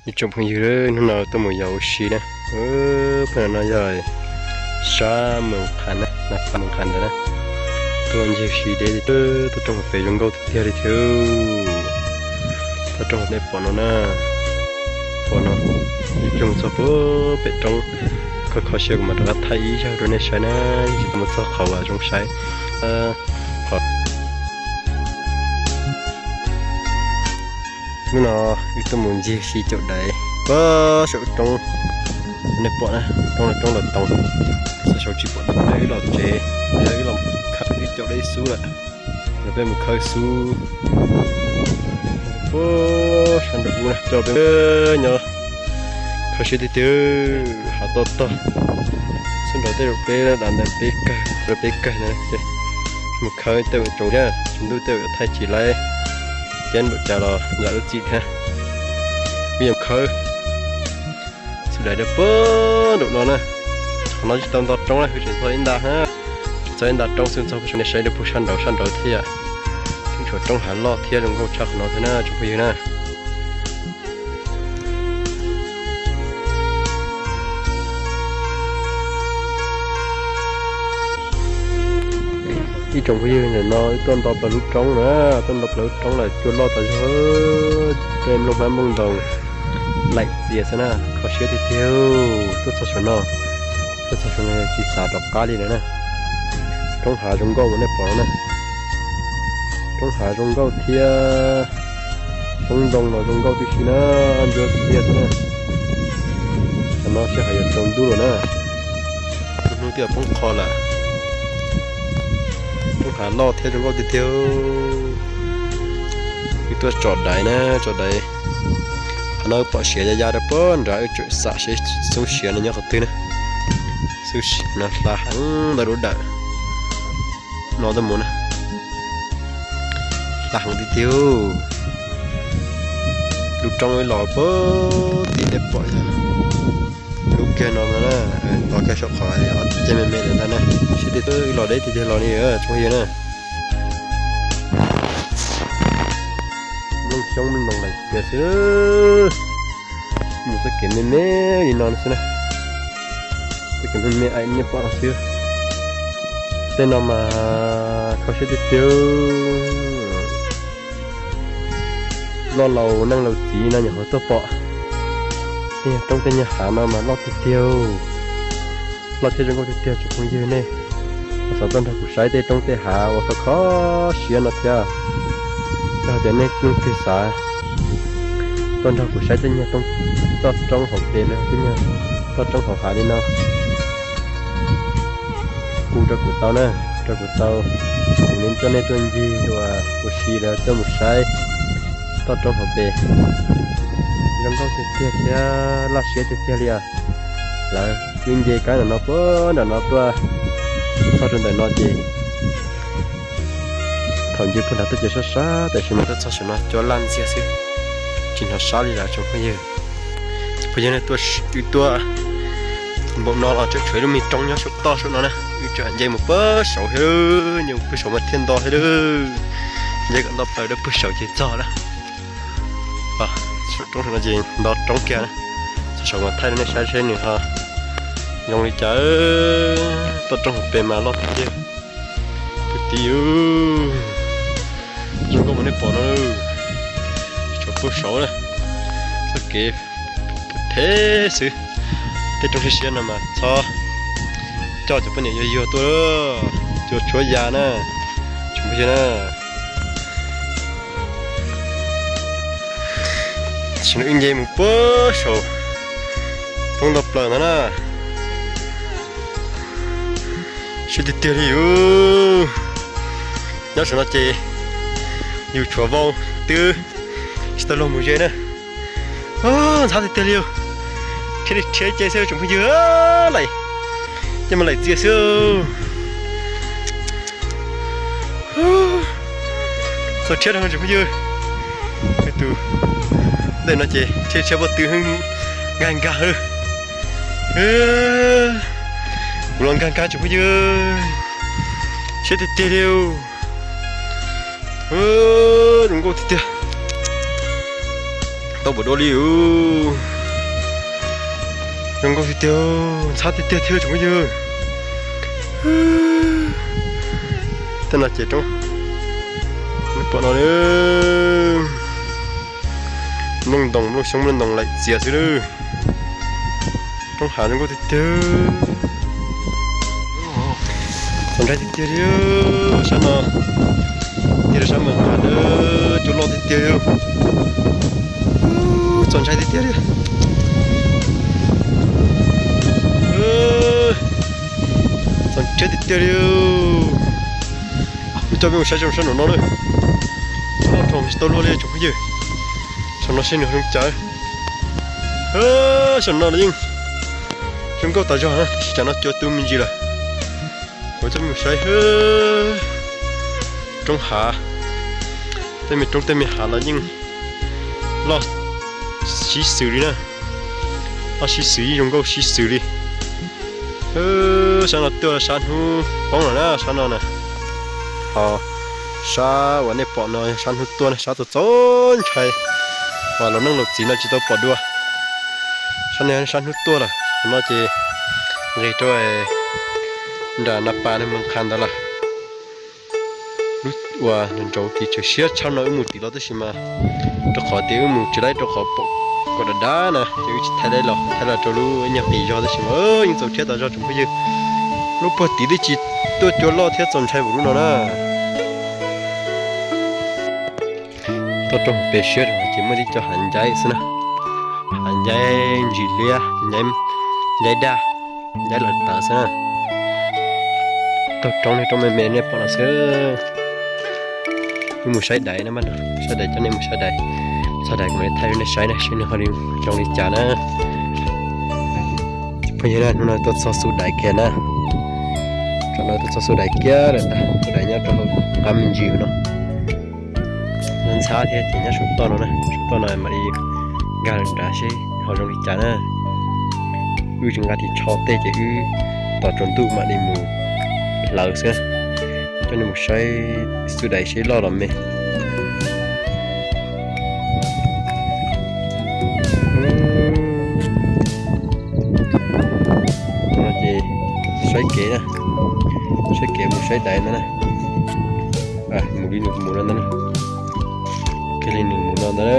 Ib tsoom phooj ywg, hnub no tuaj mus yos ua si na. Peb no yog sab Moos Qhas na, Moos Qhas ntawd na. Tuaj ncig ua si deb li, toj roob hauv pes zoo nkauj tiag tiag li thiab. Toj roob hauv nej pom no na, pom no, ib pliag mus txog pem roob. Kho kho siab kuv mam rov qab thaij ib zaug rau nej saib na, tsis tau mus txog qhov uas zoo saib. Hnub no wb tuaj mus ncig si caum daiv puag saum roob, nej pom na, roob no roob los toos, xav saud tsis pom daiv, wb los tsev, wb los khawb ib caum daiv xub lawm, los peb mus khawb xub puag sab nraum ub na, coj peb nyob. Kho siab tiag tiag, hav toj tog, xub nraud tej zaum peb dam ntawd peb kawg, rau peb kawg na. Mus khawb tej zaum tsoom thiab, tsaus ntuj tej zaum yuav thaij tsis laib, ceeb npaum cas los yam lub txim thiab. Wb yuav khawb xub daiv rau puag nraum no na. Qhov no tsis tau nto roob na, wb tseem txog ib nta, tseem txog ib nta roob xwb, txog puag saum nej saib rau puag sab nraud, sab nraud thiab, tshuav roob hav loj thiab zoo nkauj tshaj qhov no thiab na tsoom phooj ywg na. Ib tsoom phooj ywg, ntawm no wb tuaj nto plaws lub roob na, tuaj nto plaws lub roob lawm, cua loj tas zog, tej nplooj hmab nplooj ntoos laim txias xwb na, kho siab tiag tiag. Tuaj txog saum no, tuaj txog saum no tsis xav rov qab li lawm na. Roob hav zoo nkauj uas nej pom no na, roob hav zoo nkauj thiab, roob ntoo los zoo nkauj tib si na, ntsuab xiab xwb na. Tam no sij hawm yuav tsaus ntuj lawm na, hnub twb poob qho lawm. Roob hav loj thiab zoo nkauj tiag tiag. Wb tuaj tsom daiv na, tsom daiv. Qhov no wb pom siav ya ya rau puag nrad, wb tseem xam seb xub siav no nyob qhov twg na. Xub siav no hla heev ntawm lub dawm no tuaj mus na, hla heev tiag tiag. Lub roob wb los puag tim nej pom yog lub kiag no na, tos kiag saum qhov ceg me me ntawd ntag na. Sib tw wb los deb tiag tiag los li tsoom phooj ywg na. Nplooj xyoob nplooj ntoo laim txias xwb, mus txoj kev me me li no xwb na. Txoj kev me me li nej pom no xwb. Tej no mas kho siab tiag tiag. Loj laus neej laus txiv no nyuam qhuav tuaj pom. Tej nyuag roob tej nyuag hav no mas loj tiag tiag, loj thiab zoo nkauj tiag tiag tsoom phooj ywg. Nej xav tuaj nrog kuv saib tej roob tej hav uas kho kho siab no thiab, yog tias nej leej twg xav tuaj nrog kuv saib tej nyuag toj roob hauv pes los tej nyuag toj roob hauv hav li no, hu rau kuv tau na, rau kuv tau, kuv mam coj nej tuaj ncig ua si los tuaj mus saib toj roob hauv pes. Zoo nkauj tiag tiag thiab laj siab tiag tiag li os. Lawv twb nce kab ntawm no puag nram no tuaj txog rau ntawm no ces thaum nce puag nrad tuaj ces sab sab, tam sim no tuaj txog saum no cua laj ntxiag xwb, tsis hnov sab li lawm tsoom phooj ywg. Tsoom phooj ywg, wb tuaj npaum no los tseem tshuav ib lub me roob nyob saum toj saum no na, wb tseem nce mus puag saud thiab, nce mus puag saud mas thiaj nto thiab. Nce kom nto plaws rau puag saud ces txog na. Saum roob no ces nto roob kiag na, txog saud mas thaij rau nej saib seb nws ho zoo li cas. Toj roob hauv pes mas loj tiag tiag. Pem tid, zoo nkauj mas nej pom no, tsuas puag saud na, txoj kev phem xwb. Tej roob siab siab no mas txhob coj cov poj niam yuag yuag tuaj, cua tshuab ya na, tsis muaj sia na. Tam sim no wb nce mus puag saum roob nto plaws ntawd na. Siab tiag tiag li yus. Nyob saum no ces yus tshuav vau twb tsis tau luag mus ze na. Ntxhab tiag tiag li. Rhiab li rhiab ce xwb tsoom phooj ywg, laim, ces mas laim txias xwb. Txog rhiab rau tsoom phooj ywg. Tus ntej no ces rhiab rhiab pob tw nkag nkag. Kuv los nkag nkag tsoom phooj ywg. Siab tiag tiag li. Zoo nkauj tiag tiag. Tau npaum dua li. Zoo nkauj tiag tiag, ntxhab tiag tiag thiab tsoom phooj ywg. Tej no ces roob, nej pom no, nplooj ntoo nplooj xyoob nplooj ntoo laim txias xwb lawm. Roob hav zoo nkauj tiag tiag. Txaus ntshai tiag tiag li. Sab no, tig rau sab Moos Qhas, cua loj tiag tiag li. Txaus ntshai tiag tiag li. Txaus ntshai tiag tiag li. Kuv coj peb mus saib zoo sab nraum no na. Loj dhau tsis tau luaj li tsoom phooj ywg. Saum no seb nws zoo cas. Saum no los yeej zoo nkauj tas zog na, tam sim no cua tu me ntsis lawm. Kuv coj peb mus saib roob hav, tej me roob tej me hav los yeej loj sib xws li na. Loj sib xws yeej zoo nkauj sib xws li. Sab no tuaj sab hnub poob lawm na, sab no na. Ho sab uas nej pom no yog sab hnub tuaj na, sab txaus txaus ntshai uas laus neej laus txiv no tsis tau pom dua. Sab no sab hnub tuaj lawm, qhov no ces nqis rau nram Nas Pas na, Moos Qhas ntawd lawm. Lub uas nraud ces tseem siab tshaj no wb mus tim los tab sis mas rau qhov tias wb mus tsis laib rau qhov pom kom dav dav na ces wb tsis thaij laib los, thaij los rau lub nyuag qis zog tab sis mas yeej txaus rhiab tas zog tsoom phooj ywg. Lub puag tim twb tsis tuaj cua loj thiab txaus ntshai npaum lub no na. Toj roob pem siab rau ces muaj tib co hav ncaib xwb na. Hav ncaib ntsis liab, ncaib daj, ncaib lawm tawv xwb na. Taug roob nej, roob me me nej pom no xwb. Wb mus saib dais na, saib dais, coj nej mus saib dais. Txog dais kuv mam li thaij rau nej saib na, seb nws ho zoo li cas na. Phooj ywg na, hnub no tuaj txog xub dais kiag na. Tsam no tuaj txog xub dais kiag lawm ntag, xub dais nyob rau hauv qab me ntsis no. Ntxhab thiab ces nyob saum toj no na, saum toj no mam li nkag lawm nrad seb ho zoo li cas na. Wb tseem nqa ris tsho tej ces wb tos tsaus ntuj mam li mus hlawv xwb. Coj nej mus saib xub dais seb loj los me. Ces saib kev na, saib kev mus saib dais ntag na. Mus li nws mus no ntag na. Cia li nws mus no ntag na.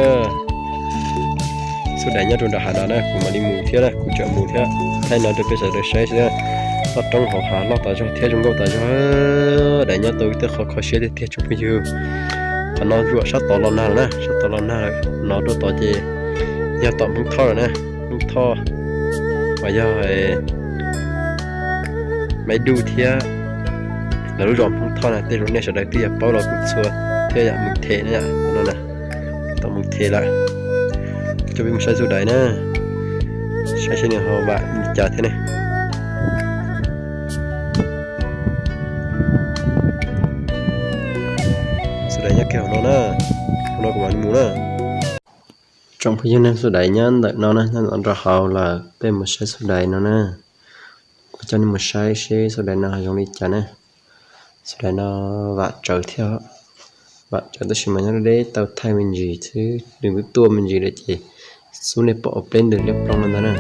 Xub dais nyob rau nram hav no na, kuv mam li mus thiab na, kuv tseem mus thiab. Thaij no rau peb sawv daws saib xwb na. Toj roob hauv hav loj tas zog thiab zoo nkauj tas zog. Dais nyob tau tej qhov kho siab tiag tiag tsoom phooj ywg. Qhov no zuam sab tod los nag lawm na, sab tod los nag lawm, no rau tod ces yog tom Hmoob Thoj lawm na. Hmoob Thoj uas yog Maib Duj thiab lawv lub zos Hmoob Thoj na, tej zaum nej sawv daws twb yog paub los kuj txhua thiab yom, Mus Them na yom, no na, tom Mus Them lawm. Coj peb mus saib xub dais na, saib seb nws ho vam li cas thiab ne. Xub dais nyob kiag hauv no na, hauv no kuv mam li mus na. Tsoom phooj ywg na, xub dais nyob ntawm no na, nyob ntawm nraum hauv lawm, peb mus saib xub dais no na. Kuv coj nej mus saib seb xub dais no zoo li cas na. Xub dais no vam tsawv thiab, vam tsawv tab sis mas nyob deb tau thaij me ntsis xwb, nws twb tuaj me ntsis lawm ces xub nej pom pleb ntws liab ploog no ntag na.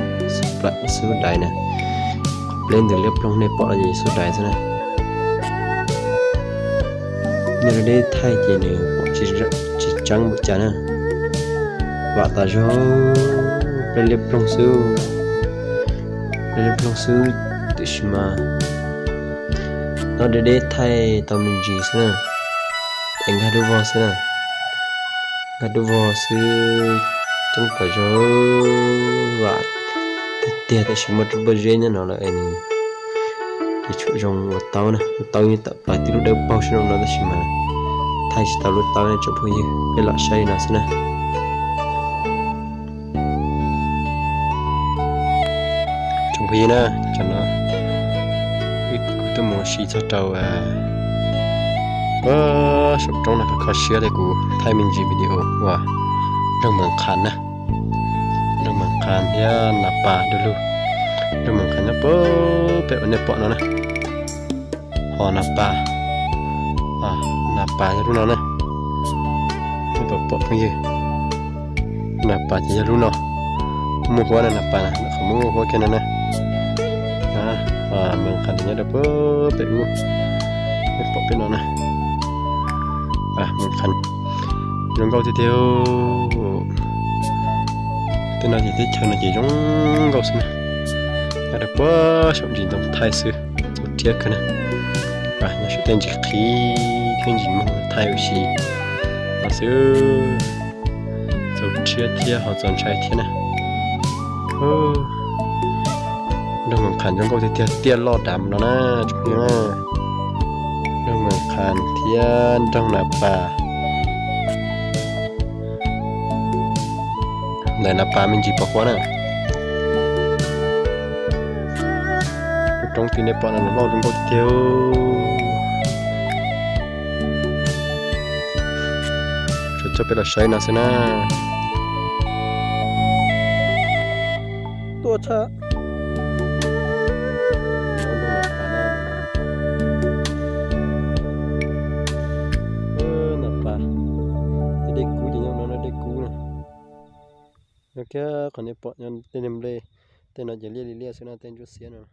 Xub dais na, qhov pleb ntws liab ploog nej pom no ces xub dais xwb na. Nyob deb thaij ces nws pom tsis tseeb npaum cas na. Vam tas zog, pleb liab ploog xwb, pleb liab ploog xwb, tiam sis mas nyob deb deb thaij tau me ntsis xwb na. Es nkag dub vog xwb na, nkag dub vog xwb, coob tas zog, vam tiag tiag, tab sis muaj roob pob zeb nyob no lawm es nws tsis tshua zoo ua taub na, ua taub yeej tawm plaws tib lub dawb paug sab nraum no tab sis mas thaij tsis tau lub taub ne tsoom phooj ywg, peb lam saib li no xwb na. Tsoom phooj ywg na, tam no wb kuj tuaj mus ua si txog rau saum roob no, kho siab li kuv thaij me ntsis video uas nroog Moos Qhas na, nroog Moos Qhas thiab Nas Pas du lug. Nroog Moos Qhas nyob pem uas nej pom no na, ho Nas Pas, Nas Pas yog lub no na, nej pom phooj ywg. Nas pas ces yog lub no, muaj huab na, nas pas na, qhov muaj huab kiag no na. Mas qhov nyob rau pem ub, nej pom peb no na. Mas qhov zoo nkauj tiag tiag. Tej no ces teb chaws no ces zoo nkauj xwb na. Nyob rau puag saum ntsis ntoo thaij xwb, txaus rhiab kawg na. Nyob saum tej ntsis qhib thiab ntsis moog thaij ua si no xwb. Txaus rhiab thiab ho txaus ntshai thiab na. Nroog Moos Khas zoo nkauj tiag tiag, tiaj loj dav mus no na tsoom phooj ywg. Nroog Moos Khas thiab nroog Nas Pas. Ntawm Nas Pas me ntsis pos huab na. Lub roob twg nej pom no loj zoo nkauj tiag tiag. Tsuas coj peb los saib no xwb na. Tuaj tshaj. Nas Pas, tej dej kub ces nyob no, dej kub na. Nyob kiag qhov nej pom nyob tej niag nplej, tej no ces liaj li liaj xwb na, tej ntsuab xiab no.